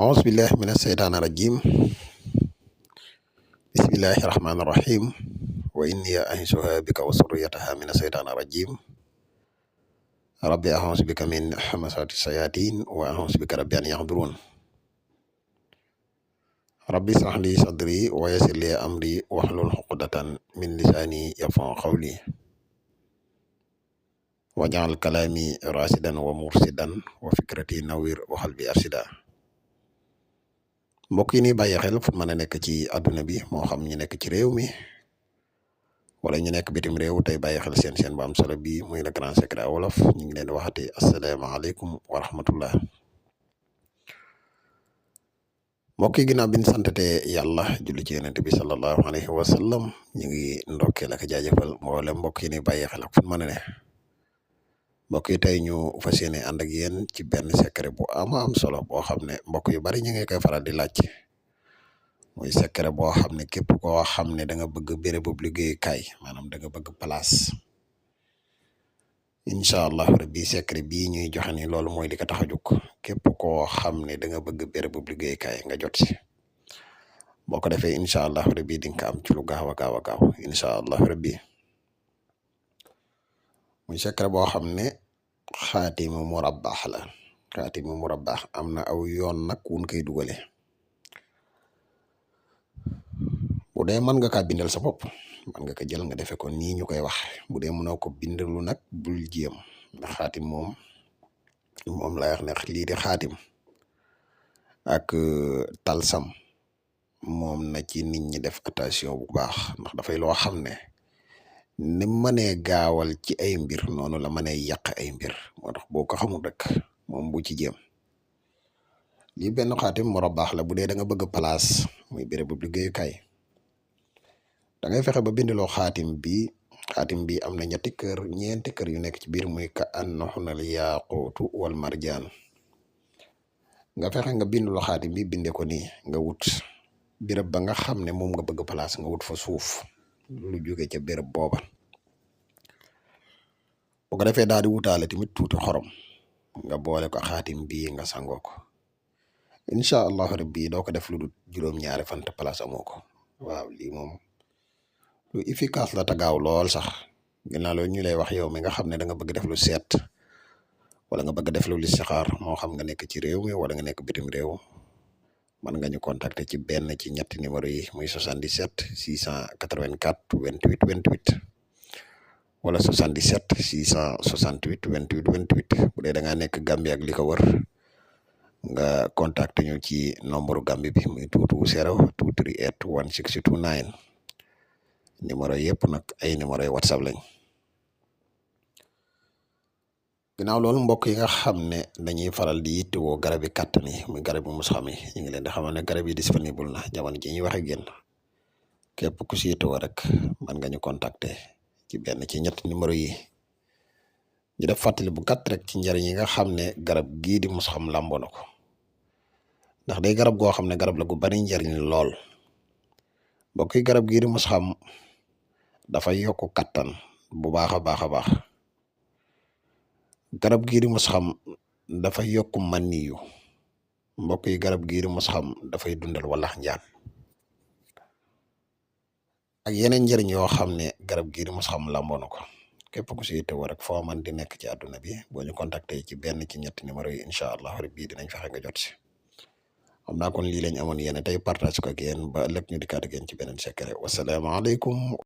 أعوذ بالله من الشيطان الرجيم بسم الله الرحمن الرحيم وإني أعيذها بك وذريتها من الشيطان الرجيم ربي أعوذ بك من همزات الشياطين وأعوذ بك ربي أن يحضرون ربي اشرح لي صدري ويسر لي أمري واحلل عقدة من لساني يفقهوا قولي واجعل كلامي راشدا ومرشدا وفكرتي نوير وقلبي أرشدا mbokk yi ni bàyyi xel fu mën a nekk ci àdduna bi moo xam ñu nekk ci réew mi wala ñu nekk bitim réew tey bàyyi xel seen bu am solo bi muy le grand secret wolof ñu ngi leen di waxati asalaamaaleykum wa rahmatullah mbokk yi ginnaaw bi ñu santatee yàlla julli ci yonent bi sallallahu alayhi wa sallam ñu ngi ndokkeel ak jaajëfal mboolem mbokk yi ni bàyyi xel ak fu mën a ne mbokk yi tey ñu fas yéene ànd ak yéen ci benn secret bu am solo boo xam ne mbokk yu bari ñu ngi koy faral di laaj muy secret boo xam ne képp koo xam ne da nga bëgg bérébu liggéeyukaay maanaam da nga bëgg place incha allah rabbi secret bii ñuy joxe ni loolu mooy li ko tax a jóg képp koo xam ne da nga bëgg bérébu liggéeyukaay nga jot si boo ko defee incha allah rabbi di nga ko am ci lu gaaw a gaaw incha allah rabbi muy secret boo xam ne xaatimu murabbaax la xaatimu murabbaax am na aw yoon nag wun koy dugale bu dee mën nga kaa bindal sa bopp mën nga ko jël nga defe ko nii ñu koy wax bu dee mënoo ko bindalu nag bul jéem ndax xaatim moom lay wax ne lii di xaatim ak talsam moom na ci nit ñi def attention bu baax ndax dafay loo xam ne ni mënee gaawal ci ay mbir noonu la mënee yàq ay mbir moo tax boo ko xamul rek moom bu ci jéem lii benn xaatim murabbaax la bu dee da nga bëgg place muy béréb bu liggéeyukaay da ngay fexe ba bindloo xaatim bi am na ñeenti kër yu nekk ci biir muy ka annaxunal yaaquutu wal marjaan nga fexe nga bindloo xaatim bi binde ko nii nga wut béréb ba nga xam ne moom nga bëgg place nga wut fa suuf lu jóge ca béréb booba bu ko defee daal di wutaale tamit tuuti xorom nga boole ko xaatim bii nga sangoo ko incha allahu rabbi doo ko def lu dul juróom-ñaari fan te place amoo ko waaw lii moom lu efficace la te gaaw lool sax ginnaaw loolu ñu lay wax yow mi nga xam ne da nga bëgg def lu seet wala nga bëgg def lu listixaar moo xam nga nekk ci réew mi wala nga nekk bitim réew mën nga ñu contacter ci benn ci ñetti numéro yi muy 77 684 28 28 wala 77 668 28 28 bu dee da ngaa nekk Gambie ak li ko wër nga contacter ñu ci nombre Gambie bi muy 220 238 1629 numéro yëpp nag ay numéro yi WhatsApp lañ. ginnaaw loolu mbokk yi nga xam ne dañuy faral di yittewoo garab yi kàttan yi muy garab yi mus xam yi ñu ngi leen di xamal ne garab yi disponible na jamono ji ñuy waxe génn képp ku si yittewoo rek mën nga ñu contacter ci benn ci ñetti numéro yi ñu def fàttali bu gàtt rek ci njëriñ yi nga xam ne garab gii di mus xam làmboo na ko ndax day garab goo xam ne garab la gu bari njëriñ lool mbokk yi garab gii di mus xam dafay yokku kattan bu baax a baax garab gii di mus xam dafay yokk maniyu mbokk yi garab gii di mus xam dafay dundal walax njaan ak yeneen njëriñ yoo xam ne garab gii di mus xam làmboo na ko képp ku si yittewoo rek foo man di nekk ci àdduna bi boo ñu contacter ci benn ci ñetti numéro yi incha allah rabbi dinañ fexe nga jot si xam naa kon lii lañ amoon yéen tey partage ko ak yéen ba ëllëg ñu dikkaat ak yéen ci beneen secret wasalaamaaleykum